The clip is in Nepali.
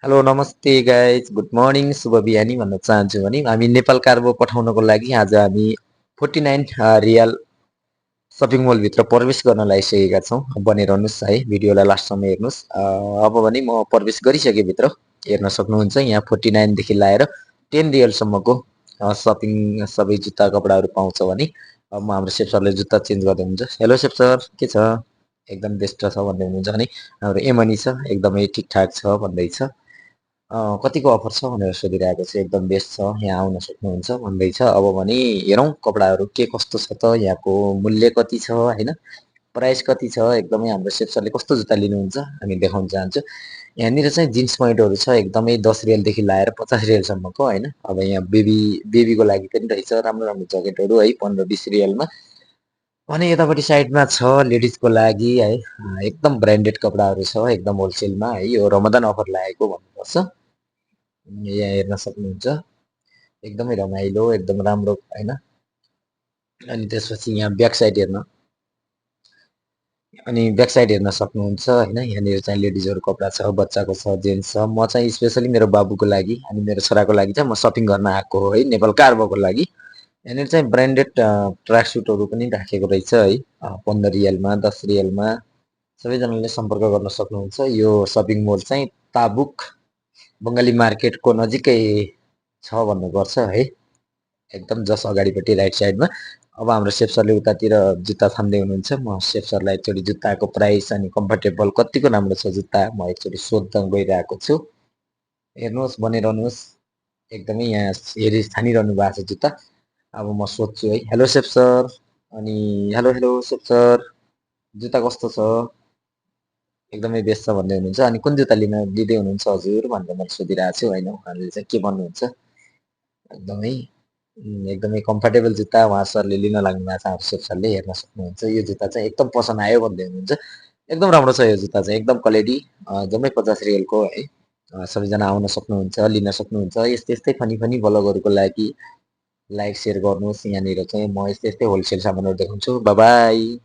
हेलो नमस्ते गाइज गुड मर्निङ शुभ बिहानी भन्न चाहन्छु भने हामी नेपाल कार्गो पठाउनको लागि आज हामी 49 रियल सपिङ मलभित्र प्रवेश गर्न लागिसकेका छौँ। बनिरहनुहोस् है, भिडियोलाई लास्टसम्म हेर्नुहोस्। अब भने म प्रवेश गरिसकेँ भित्र, हेर्न सक्नुहुन्छ यहाँ 49देखि लाएर 10 रियलसम्मको सपिङ सबै जुत्ता कपडाहरू पाउँछ भने अब म हाम्रो सेप सरले जुत्ता चेन्ज गर्दै हुनुहुन्छ। हेलो सेप सर, के छ? एकदम बेस्ट छ भन्दै हुनुहुन्छ भने हाम्रो एमनी छ एकदमै ठिकठाक छ भन्दैछ। कतिको अफर छ भनेर सोधिरहेको छ। एकदम बेस्ट छ, यहाँ आउन सक्नुहुन्छ भन्दैछ। अब भने हेरौँ कपडाहरू के कस्तो छ त, यहाँको मूल्य कति छ होइन, प्राइस कति छ, एकदमै हाम्रो सेप सरले कस्तो जुत्ता लिनुहुन्छ हामी देखाउन चाहन्छु। यहाँनिर चाहिँ जिन्स प्यान्टहरू छ एकदमै 10 रियलदेखि लाएर 50 रियलसम्मको होइन। अब यहाँ बेबीको लागि पनि रहेछ राम्रो राम्रो ज्याकेटहरू है 15-20 रियलमा। अनि यतापट्टि साइडमा छ लेडिजको लागि है, एकदम ब्रान्डेड कपडाहरू छ एकदम होलसेलमा है। यो रमजान अफर लागेको भन्नुपर्छ। यहाँ हेर्न सक्नुहुन्छ एकदमै रमाइलो एकदम राम्रो होइन। अनि त्यसपछि यहाँ ब्याक साइड हेर्न सक्नुहुन्छ होइन। यहाँनिर चाहिँ लेडिजहरू कपडा छ, बच्चाको छ, जेन्ट्स छ। म चाहिँ स्पेसली मेरो बाबुको लागि अनि मेरो छोराको लागि चाहिँ म सपिङ गर्न आएको हो है, नेपाल कार्गोको लागि। यहाँनिर चाहिँ ब्रान्डेड ट्र्याक सुटहरू पनि राखेको रहेछ है, 15 रियलमा 10 रियलमा। सबैजनाले सम्पर्क गर्न सक्नुहुन्छ। यो सपिङ मल चाहिँ ताबुक बङ्गाली मार्केटको नजिकै छ भन्नुपर्छ है, एकदम जस अगाडिपट्टि राइट साइडमा। अब हाम्रो सेप सरले उतातिर जुत्ता थाम्दै हुनुहुन्छ। म सेप सरलाई एकचोटि जुत्ताको प्राइस अनि कम्फर्टेबल कतिको राम्रो छ जुत्ता म एकचोटि सोध्न गइरहेको छु। हेर्नुहोस्, बनिरहनुहोस्, एकदमै यहाँ हेरी छानिरहनु भएको छ जुत्ता। अब म सोध्छु है। हेलो सेप सर, अनि हेलो हेलो सेप सर, जुत्ता कस्तो छ? एकदमै बेस्ट छ भन्दै हुनुहुन्छ। अनि कुन जुत्ता लिँदै हुनुहुन्छ हजुर भनेर मैले सोधिरहेको छु होइन। उहाँले चाहिँ के भन्नुहुन्छ, एकदमै एकदमै कम्फर्टेबल जुत्ता उहाँ सरले लिन लाग्नु भएको छ। हाम्रो सेप सरले हेर्न सक्नुहुन्छ, यो जुत्ता चाहिँ एकदम पसन्द आयो भन्दै हुनुहुन्छ। एकदम राम्रो छ यो जुत्ता चाहिँ, एकदम क्वालिटी जम्मै 50 रियलको है। सबैजना आउन सक्नुहुन्छ, लिन सक्नुहुन्छ। यस्तै यस्तै फनी फनी ब्लगहरूको लागि लाइक सेयर गर्नुहोस्। यहाँनिर चाहिँ म यस्तै यस्तै होलसेल सामानहरू देखाउँछु। By by.